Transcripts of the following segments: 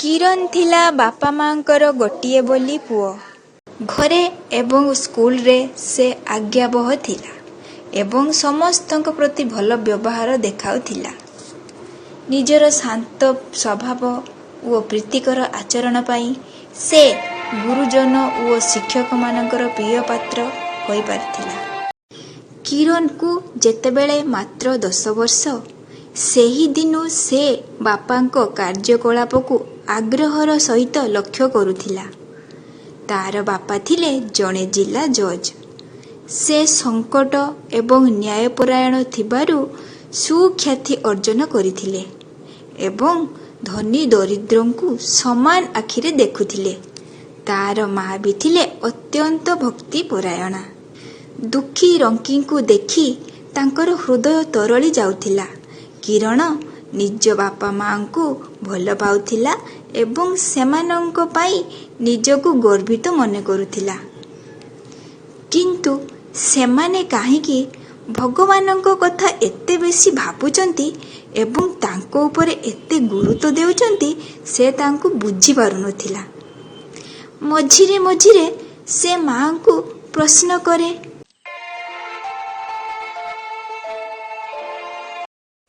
କିରଣ ଥିଲା ବାପା ମାଆଙ୍କର ଗୋଟିଏ ବୋଲି ପୁଅ। ଘରେ ଏବଂ ସ୍କୁଲରେ ସେ ଆଜ୍ଞାବହ ଥିଲା ଏବଂ ସମସ୍ତଙ୍କ ପ୍ରତି ଭଲ ବ୍ୟବହାର ଦେଖାଉଥିଲା। ନିଜର ଶାନ୍ତ ସ୍ୱଭାବ ଓ ପ୍ରୀତିକର ଆଚରଣ ପାଇଁ ସେ ଗୁରୁଜନ ଓ ଶିକ୍ଷକମାନଙ୍କର ପ୍ରିୟପାତ୍ର ହୋଇପାରିଥିଲା। କିରଣକୁ ଯେତେବେଳେ ମାତ୍ର 10 ବର୍ଷ, ସେହିଦିନୁ ସେ ବାପାଙ୍କ କାର୍ଯ୍ୟକଳାପକୁ ଆଗ୍ରହର ସହିତ ଲକ୍ଷ୍ୟ କରୁଥିଲା। ତାର ବାପା ଥିଲେ ଜଣେ ଜିଲ୍ଲା ଜଜ୍। ସେ ସଚ୍ଚୋଟ ଏବଂ ନ୍ୟାୟପରାୟଣ ଥିବାରୁ ସୁଖ୍ୟାତି ଅର୍ଜନ କରିଥିଲେ ଏବଂ ଧନୀ ଦରିଦ୍ରଙ୍କୁ ସମାନ ଆଖିରେ ଦେଖୁଥିଲେ। ତାର ମା ବି ଥିଲେ ଅତ୍ୟନ୍ତ ଭକ୍ତିପରାୟଣା। ଦୁଃଖୀ ରଙ୍କିଙ୍କୁ ଦେଖି ତାଙ୍କର ହୃଦୟ ତରଳି ଯାଉଥିଲା। କିରଣ ନିଜ ବାପା ମାଆଙ୍କୁ ଭଲ ପାଉଥିଲା ଏବଂ ସେମାନଙ୍କ ପାଇଁ ନିଜକୁ ଗର୍ବିତ ମନେ କରୁଥିଲା। କିନ୍ତୁ ସେମାନେ କାହିଁକି ଭଗବାନଙ୍କ କଥା ଏତେ ବେଶୀ ଭାବୁଛନ୍ତି ଏବଂ ତାଙ୍କ ଉପରେ ଏତେ ଗୁରୁତ୍ୱ ଦେଉଛନ୍ତି, ସେ ତାକୁ ବୁଝିପାରୁନଥିଲା। ମଝିରେ ମଝିରେ ସେ ମାଆଙ୍କୁ ପ୍ରଶ୍ନ କରେ,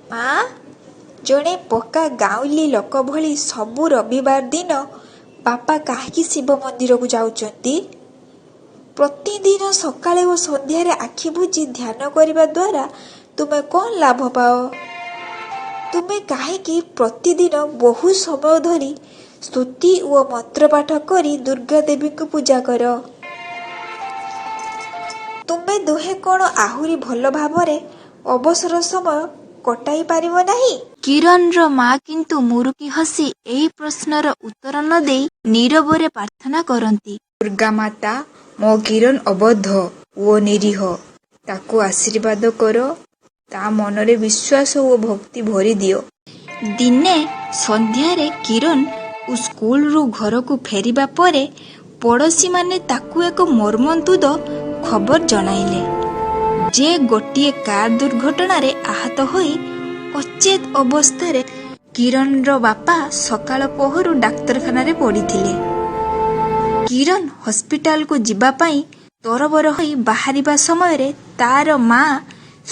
ମା, ଜଣେ ପକ୍କା ଗାଉଁଲୀ ଲୋକ ଭଳି ସବୁ ରବିବାର ଦିନ ବାପା କାହିଁକି ଶିବ ମନ୍ଦିରକୁ ଯାଉଛନ୍ତି? ପ୍ରତିଦିନ ସକାଳେ ଓ ସନ୍ଧ୍ୟାରେ ଆଖି ବୁଜି ଧ୍ୟାନ କରିବା ଦ୍ୱାରା ତୁମେ କଣ ଲାଭ ପାଅ? ତୁମେ କାହିଁକି ପ୍ରତିଦିନ ବହୁ ସମୟ ଧରି ସ୍ତୁତି ଓ ମନ୍ତ୍ରପାଠ କରି ଦୁର୍ଗା ଦେବୀଙ୍କୁ ପୂଜା କର? ତୁମେ ଦୁହେଁ କଣ ଆହୁରି ଭଲ ଭାବରେ ଅବସର ସମୟ କଟାଇ ପାରିବ ନାହିଁ? କିରଣର ମା କିନ୍ତୁ ମୁରୁକି ହସି ଏହି ପ୍ରଶ୍ନର ଉତ୍ତର ନ ଦେଇ ନୀରବରେ ପ୍ରାର୍ଥନା କରନ୍ତି, ଦୁର୍ଗାମାତା, ମୋ କିରଣ ଅବୋଧ ଓ ନିରୀହ। ତାକୁ ଆଶୀର୍ବାଦ କର। ତା ମନରେ ବିଶ୍ୱାସ ଓ ଭକ୍ତି ଭରିଦିଅ। ଦିନେ ସନ୍ଧ୍ୟାରେ କିରଣ ସ୍କୁଲରୁ ଘରକୁ ଫେରିବା ପରେ ପଡ଼ୋଶୀମାନେ ତାକୁ ଏକ ମର୍ମନ୍ତୁଦ ଖବର ଜଣାଇଲେ ଯେ ଗୋଟିଏ କାର ଦୁର୍ଘଟଣାରେ ଆହତ ହୋଇ ଅଚେତ ଅବସ୍ଥାରେ କିରଣର ବାପା ସକାଳ ପହରୁ ଡାକ୍ତରଖାନାରେ ପଡ଼ିଥିଲେ। କିରଣ ହସ୍ପିଟାଲକୁ ଯିବା ପାଇଁ ତରବର ହୋଇ ବାହାରିବା ସମୟରେ ତାର ମା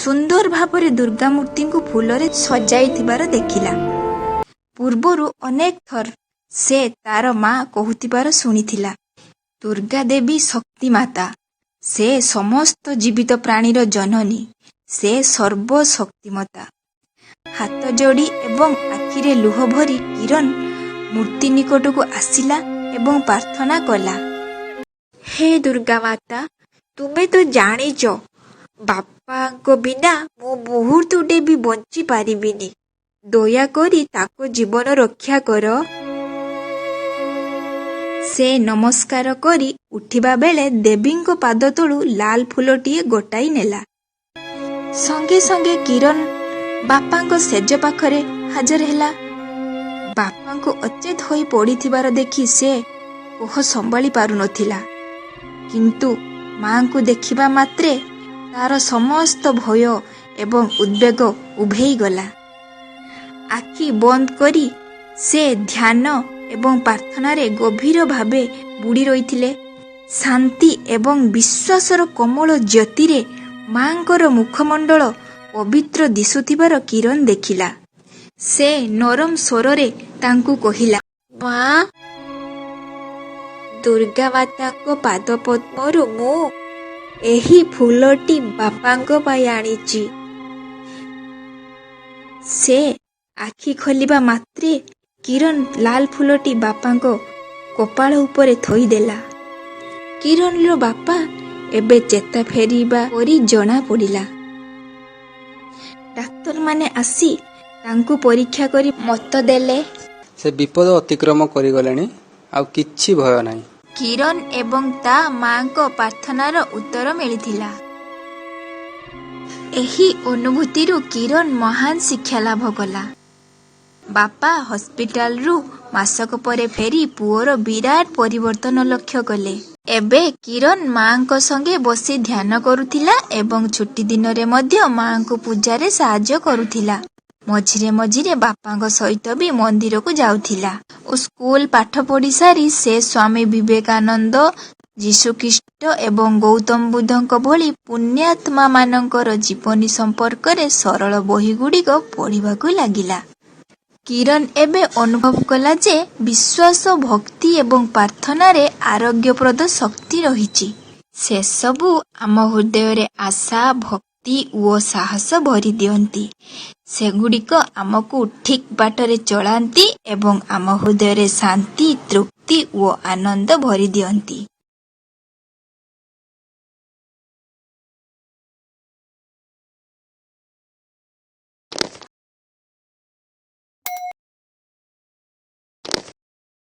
ସୁନ୍ଦର ଭାବରେ ଦୁର୍ଗାମୂର୍ତ୍ତିଙ୍କୁ ଫୁଲରେ ସଜାଇଥିବାର ଦେଖିଲା। ପୂର୍ବରୁ ଅନେକ ଥର ସେ ତାର ମା କହୁଥିବାର ଶୁଣିଥିଲା, ଦୁର୍ଗା ଦେବୀ ଶକ୍ତିମାତା। ସେ ସମସ୍ତ ଜୀବିତ ପ୍ରାଣୀର ଜନନୀ। ସେ ସର୍ବଶକ୍ତିମତ୍ତା। ହାତ ଯୋଡ଼ି ଏବଂ ଆଖିରେ ଲୁହ ଭରି କିରଣ ମୂର୍ତ୍ତି ନିକଟକୁ ଆସିଲା ଏବଂ ପ୍ରାର୍ଥନା କଲା, ହେ ଦୁର୍ଗାମାତା, ତୁମେ ତ ଜାଣିଛ, ବାପାଙ୍କ ବିନା ମୁଁ ମୁହୂର୍ତ୍ତଟେ ବି ବଞ୍ଚି ପାରିବିନି। ଦୟାକରି ତାଙ୍କ ଜୀବନ ରକ୍ଷା କର। ସେ ନମସ୍କାର କରି ଉଠିବା ବେଳେ ଦେବୀଙ୍କ ପାଦତଳୁ ଲାଲ ଫୁଲଟିଏ ଗୋଟାଇ ନେଲା। ସଙ୍ଗେ ସଙ୍ଗେ କିରଣ ବାପାଙ୍କ ଶେଯ ପାଖରେ ହାଜର ହେଲା। ବାପାଙ୍କୁ ଅଚେତ ହୋଇ ପଡ଼ିଥିବାର ଦେଖି ସେ କୋହ ସମ୍ଭାଳି ପାରୁନଥିଲା। କିନ୍ତୁ ମାଆଙ୍କୁ ଦେଖିବା ମାତ୍ରେ ତାର ସମସ୍ତ ଭୟ ଏବଂ ଉଦ୍ବେଗ ଉଭେଇଗଲା। ଆଖି ବନ୍ଦ କରି ସେ ଧ୍ୟାନ ଏବଂ ପ୍ରାର୍ଥନାରେ ଗଭୀର ଭାବେ ବୁଡ଼ି ରହିଥିଲେ। ଶାନ୍ତି ଏବଂ ବିଶ୍ୱାସର କୋମଳ ଜ୍ୟୋତିରେ ମାଆଙ୍କର ମୁଖମଣ୍ଡଳ ପବିତ୍ର ଦିଶୁଥିବାର କିରଣ ଦେଖିଲା। ସେ ନରମ ସ୍ୱରରେ ତାଙ୍କୁ କହିଲା, ମା, ଦୁର୍ଗାମାତାଙ୍କ ପାଦପଦ୍ମରୁ ମୁଁ ଏହି ଫୁଲଟି ବାପାଙ୍କ ପାଇଁ ଆଣିଛି। ସେ ଆଖି ଖୋଲିବା ମାତ୍ରେ କିରଣ ଲାଲ ଫୁଲଟି ବାପାଙ୍କ କପାଳ ଉପରେ ଥୋଇଦେଲା। କିରଣର ବାପା ଏବେ ଚେତା ଫେରିବା ପରି ଜଣା ପଡ଼ିଲା। ଡାକ୍ତରମାନେ ଆସି ତାଙ୍କୁ ପରୀକ୍ଷା କରି ମତ ଦେଲେ, ସେ ବିପଦ ଅତିକ୍ରମ କରିଗଲେଣି, ଆଉ କିଛି ଭୟ ନାହିଁ। କିରଣ ଏବଂ ତା ମାଆଙ୍କ ପ୍ରାର୍ଥନାର ଉତ୍ତର ମିଳିଥିଲା। ଏହି ଅନୁଭୂତିରୁ କିରଣ ମହାନ ଶିକ୍ଷା ଲାଭ କଲା। ବାପା ହସ୍ପିଟାଲରୁ ମାସକ ପରେ ଫେରି ପୁଅର ବିରାଟ ପରିବର୍ତ୍ତନ ଲକ୍ଷ୍ୟ କଲେ। ଏବେ କିରଣ ମାଆଙ୍କ ସଙ୍ଗେ ବସି ଧ୍ୟାନ କରୁଥିଲା ଏବଂ ଛୁଟିଦିନରେ ମଧ୍ୟ ମାଆଙ୍କୁ ପୂଜାରେ ସାହାଯ୍ୟ କରୁଥିଲା। ମଝିରେ ମଝିରେ ବାପାଙ୍କ ସହିତ ବି ମନ୍ଦିରକୁ ଯାଉଥିଲା ଓ ସ୍କୁଲ ପାଠ ପଢ଼ି ସାରି ସେ ସ୍ୱାମୀ ବିବେକାନନ୍ଦ, ଯୀଶୁଖ୍ରୀଷ୍ଟ ଏବଂ ଗୌତମ ବୁଦ୍ଧଙ୍କ ଭଳି ପୁଣ୍ୟାତ୍ମାମାନଙ୍କର ଜୀବନୀ ସମ୍ପର୍କରେ ସରଳ ବହିଗୁଡ଼ିକ ପଢ଼ିବାକୁ ଲାଗିଲା। କିରନ୍ ଏବେ ଅନୁଭବ କଲା ଯେ ବିଶ୍ୱାସ, ଭକ୍ତି ଏବଂ ପ୍ରାର୍ଥନାରେ ଆରୋଗ୍ୟପ୍ରଦ ଶକ୍ତି ରହିଛି। ସେସବୁ ଆମ ହୃଦୟରେ ଆଶା, ଭକ୍ତି ଓ ସାହସ ଭରିଦିଅନ୍ତି। ସେଗୁଡ଼ିକ ଆମକୁ ଠିକ୍ ବାଟରେ ଚଳାନ୍ତି ଏବଂ ଆମ ହୃଦୟରେ ଶାନ୍ତି, ତୃପ୍ତି ଓ ଆନନ୍ଦ ଭରିଦିଅନ୍ତି।